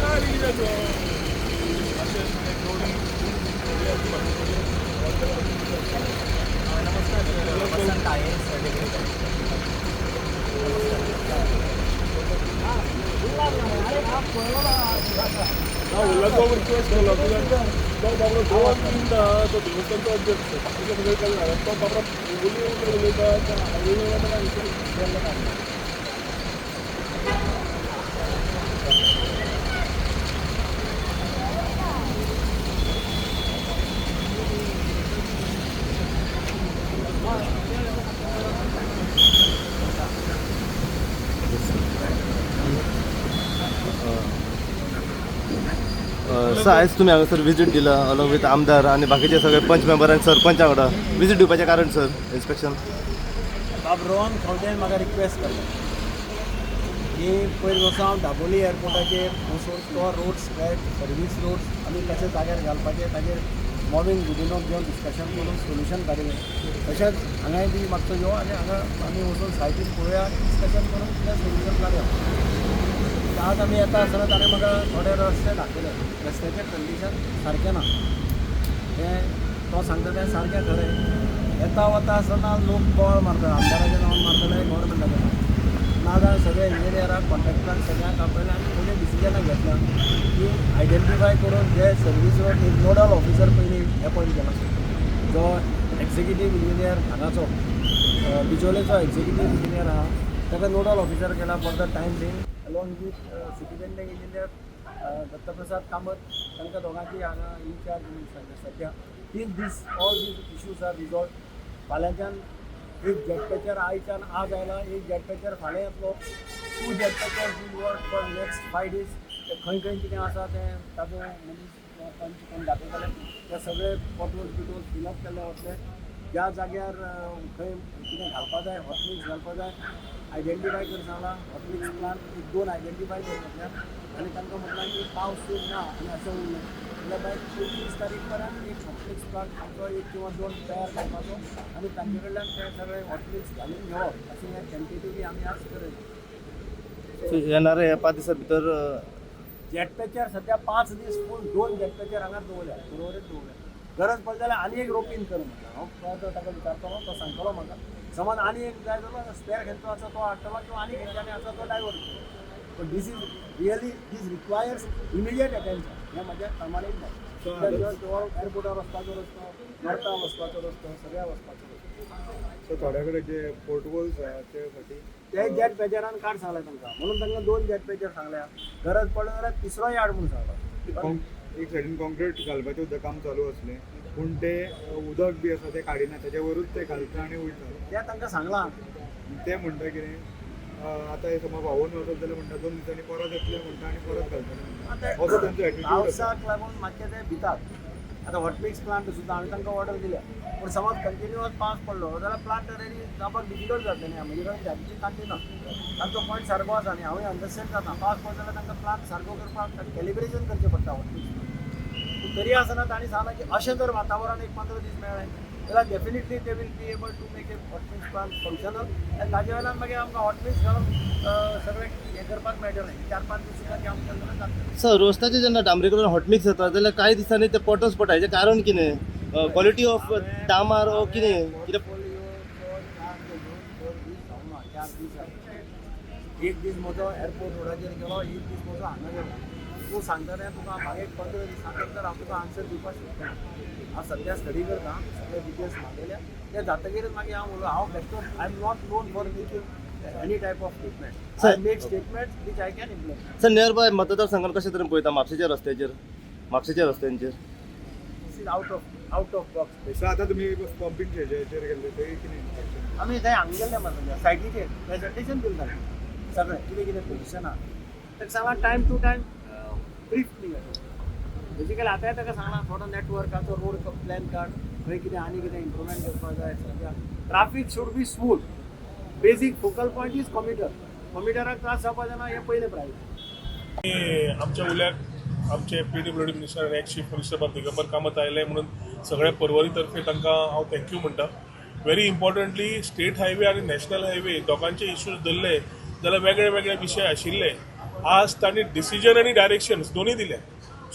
नमस्कार सर, वसंत आहे sir, degree. Ulhas request केलो कित्याक तो बाबडो गोवन दिता, तो देवस्थानचो अध्यक्ष, बाकीचे सगळे केले. तो बाबडो उलय उलय उलयता, हायवे उलयता. सर, आयज तुमी हांगासर विजीट दिला अलॉंग विथ आमदार आनी बाकीचे सगळे पंच मेंबर आनी सरपंचा वांगडा. विजीट दिवपाचें कारण सर, इन्स्पेक्शन? बाब रोहन खंवटेन म्हाका रिक्वेस्ट केल्लो की पयर वर्सा हांव दाबोली एअरपोर्टाचेर वचून तो रोड स्ट्रेच, सर्वीस रोड्स आमी कशे जाग्यार घालपाचे ताजेर मॉविन गुदिनोक घेवन डिस्कशन करून सोल्युशन काडिल्लें. तशेंच हांगाय बी मातसो यो आनी हांगा आमी वचून सायटीर पळोवया, डिस्कशन करून कितें सोल्युशन काडया. आज आमी येता आसतना ताणें म्हाका थोडे रस्ते दाखयले. रस्त्याचें कंडिशन सारकें ना तें तो सांगता तें सारकें खरें. येता वता आसतना लोक बोवाळ मारता, आमदाराच्या नांवान मारतले, गव्हर्मेंटाच्या नांवान. नाजाल्यार सगळे इंजिनियराक, कॉन्ट्रॅक्टराक सगळ्यांक आपयले आनी थोडे डिसिजनां घेतल्या की आयडेंटिफाय करून जे सर्वीस रोड, एक नोडल ऑफिसर पयलीं एपॉयंट केला, जो एक्झिक्युटीव इंजिनियर हांगाचो बिचोलेचो एक्झिक्युटीव इंजिनियर आहा, ताका नोडल ऑफिसर केला for the time being, along with superintending engineer Dattaprasad Kamat. तांकां दोगांची हांगा इन्चार्ज म्हणून सांगता सद्या till this all these issues are resolved. फाल्यांच्यान एक जेट पॅचर आयच्यान आज आयला, एक जेट पॅचर फाल्यां येतलो. Two jet patcher will work for next 5 days. ते खंय खंय कितें आसा तें ताजो मनीस पंच कोण दाखयतले. ते सगळे पोटहोल्स बिटहोल्स फिलअप केल्ले वतले. ज्या जाग्यार खंय कितें घालपा जाय, हॉटमिक्स घालपा जाय, आयडेंटिफाय कर सांगलां. हॉटमिक्स प्लांट एक दोन आयडेंटिफाय कर म्हटल्यार आनी तांकां म्हटलां की पावस सुरू ना आनी अशें उरलें जाल्यार बाय 25 तारीख पर्यंत एक हॉटमिक्स प्लांट आमचो एक किंवा दोन तयार करपाचो आनी तांचे कडल्यान ते सगळे हॉटमिक्स घालून घेवप अशें हें टेंटेटिवली आमी आज करयलां. सो येणाऱ्या ह्या 5 दिसां भितर जेट पॅचर सध्या 5 दीस फूल दोन जेट पॅचर हांगाच दवरल्या, बरोबरच दवरल्या. गरज पडली जाल्यार आनी एक रोपीन कर म्हटल्यार हांव तो ताका विचारतलो, तो सांगतलो म्हाका. समज आनी एक जाय जाल्यार स्पेर खंयचो आसा तो हाडटलो किंवा आनी खंयच्यानी आसा तो डायवर्ट करतलो. पण this is really, this requires immediate attention. हें म्हजें प्रामाणीक मत. एअरपोर्टार वचपाचो रस्तो, नॉर्था वचपाचो रस्तो, सगळ्या वचपाचो रस्तो. सो थोड्या कडेन जे पोर्टहोल्स आहा ते फाटीं ते जेट पॅचरान काड सांगलें तांकां, म्हणून तांकां दोन जेट पॅचर सांगल्या. गरज पडली जाल्यार तिसरोय हाड म्हणून सांगला. एक सायडीन कॉन्क्रीट घालपाचें सुद्दां काम चालू आसलें, पूण ते उदक बी आसा तें काडिना, तेजे वरूच ते घालता आनी वयता. ते तांकां सांगलां. ते म्हणटा कितें, आतां हे समज व्हांवून वचत जाल्यार म्हणटा 2 दिसांनी परत येतले म्हणटा आनी परत घालतले म्हणटा. असो तेंचो एटिट्यूड आसा. पावसाक लागून मातशे ते भितात. आतां हॉटमिक्स प्लांट सुद्दां हांवें तांकां ऑर्डर दिल्या, पूण समज कंटिन्युअस पावस पडलो जाल्यार प्लांट रेडी जावपाक डिफिकल्ट जातलें न्ही. म्हजे कडेन जातीची तांकी ना. तांचो पॉयंट सारको आसा न्ही, हांवूय अंडरस्टँड जाता. पावस पडलो जाल्यार तांकां प्लांट सारको करपाक कॅलिब्रेशन करचें पडटा हॉटमिक्स. पूण तरी आसतना तांणी सांगलां की अशें जर वातावरण एक 15 दीस मेळ्ळें जाल्यार definitely they will be able to make a hotmix plant functional आनी ताजे वयल्यान मागीर आमकां हॉटमिक्स घालून सगळें हें करपाक मेळटलें. 4-5 दीस सुद्दां काम केलें जाल्यार जातलें. सर, रस्त्याचे जेन्ना डांबरीकरण हॉटमिक्स जाता जाल्यार कांय दिसांनी ते पोटहोल्स पडटा. हेजें कारण कितें? क्वॉलिटी ऑफ डामार ओ कितें कितें? पोर्टफोलिओचो चार्ज घेवन 2 दीस जावना, 4 दीस जाले. एक दीस म्हजो एअरपोर्ट रोडाचेर गेलो, एक दीस म्हजो हांगा गेलो. तूं सांगता तें तुका मागीर 15 दिसां नंतर हांव तुका आन्सर दिवपाक शकता. हांव सद्या स्टडी करता, सगळे डिटेल्स मागयल्या. ते जातकीरच मागीर हांव उलो. हांव बेश्टो, I am not known for making any type of statement. I make statement which I can implement. Sir, near by मतदारसंघात कशें तरेन पळयता म्हापशेच्या रस्त्याचेर, म्हापशेच्या रस्त्यांचेर? This is out of box. So आतां तुमी पंपींग स्टेशनाचेर गेल्ले, थंय कितें इन्स्पेक्शन? आमी थंय हांगा गेल्ले मरे, सायटीचेर प्रेजेंटेशन दिलें तांकां सगळें कितें कितें पोजिशन आहा. ताका सांगलां time to time brief me. Basically आतांय ताका सांगलां थोडो नेटवर्काचो रोड प्लॅन काड, खंय कितें आनी कितें इम्प्रुवमेंट करपाक जाय. सद्या traffic should be smooth. Basic focal point is commuter. कॉम्युटराक त्रास जावपा जायना हें पयलें प्रायोरिटी. आनी आमच्या उल्याक आमचे पीडब्ल्यूडी मिनिस्टर आनी एक्स चीफ मिनिस्टर बाब दिगंबर कामत आयले म्हणून सगळ्या परवरी तर्फे तांकां हांव thank you म्हणटा. व्हेरी इम्पॉर्टंटली, स्टेट हायवे आनी नॅशनल हायवे दोगांचे इश्यूज धरले जाल्यार वेगळे वेगळे विशय आशिल्ले. आज तांणी डिसिजन आनी डायरेक्शन्स दोन्ही दिले.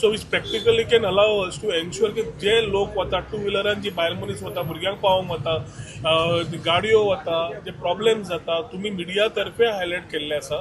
So which practically can allow us to ensure की जे लोक वता टू व्हिलरान, जी बायल मनीस वता, भुरग्यांक पावोवंक वता, गाडयो वता, जे प्रॉब्लेम्स जाता, तुमी मिडिया तर्फे हायलायट केल्ले आसा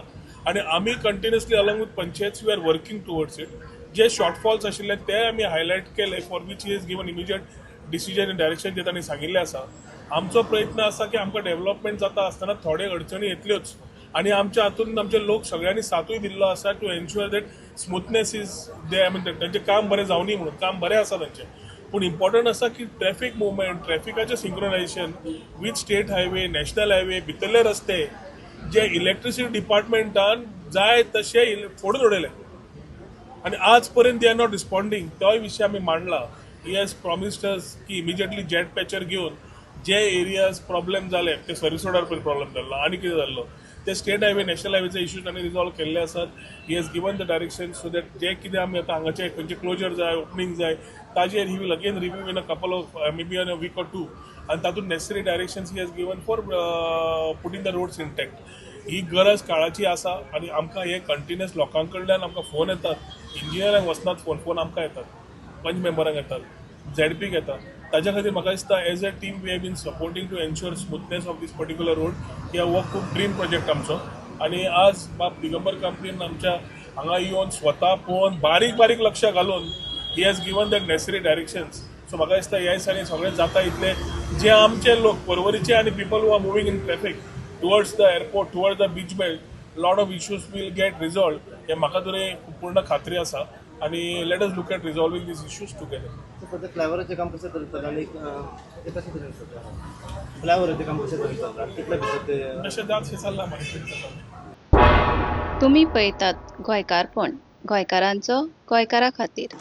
आनी आमी continuously along with panchayat we are working towards it. J shortfalls आशिल्ले ते आमी हायलायट केले, for which is given immediate decision and direction जे तांणी सांगिल्लें आसा. आमचो प्रयत्न आसा की आमकां डेव्हलपमेंट जाता आसतना थोडे अडचणी येतल्योच आनी आमच्या हातून आमचे लोक सगळ्यांनी साथूय दिल्लो आसा to ensure that smoothness is they, I mean, तांचें काम बरें जावनी म्हणून. काम बरें आसा तांचें, पूण इम्पॉर्टंट आसा की ट्रॅफिक मुवमेंट, ट्रॅफिकाचें synchronization with state highway, national highway, भितरले रस्ते जे इलेक्ट्रिसिटी डिपार्टमेंटान जाय तशे फोडून उडयले आनी आज पर्यंत they are not responding. तोय विशय आमी मांडला. He has promised अस की इमिजिएटली जेट पॅचर घेवन जे एरियाज प्रॉब्लेम जाले, ते सर्वीस रोडार पयलीं प्रॉब्लेम जाल्लो आनी कितें जाल्लो, ते स्टेट हायवे, नॅशनल हायवेचे इश्यूज तांणी रिजॉल्व केल्ले आसात. He has given the direction so that जे कितें आमी आतां हांगाचे खंयचे क्लोजर जाय, ओपनींग जाय, ताजेर he will again review in a couple of, maybe in a week or two आनी तातूंत necessary directions he has given for putting the roads intact. ही गरज काळाची आसा आनी आमकां हे कंटिन्युअस लोकां कडल्यान आमकां फोन येतात. इंजिनियरांक वचनात फोन, फोन आमकां येतात, पंच मेंबरांक येतात, झेडपीक येतात. ताच्या खातीर म्हाका दिसता as a team we have been supporting to ensure smoothness of this particular road. हो खूब ड्रीम प्रोजेक्ट आमचो आनी आज बाब दिगंबर कामतीन आमच्या हांगा येवन स्वता पळोवन, बारीक बारीक लक्ष घालून he has given that necessary directions. So म्हाका दिसता ह्या दिसांनी सगळें जाता इतले जे आमचे लोक पर्वरीचे आनी people who are moving in traffic towards the airport, towards the beach belt, lot of issues will get resolve हे म्हाका तरी पूर्ण खात्री आसा आनी let us look at resolving these issues together. सध्या फ्लायओव्हराचें काम कशें तरेन चल्लां आनी ते कशें तरेन चल्लां? फ्लायओव्हराचें काम कशें तरेन चल्लां आनी कितले भितर ते तशें जात चल्लां मागीर. तुमी पळयतात गोंयकारपण, गोंयकारांचो गोंयकारा खातीर.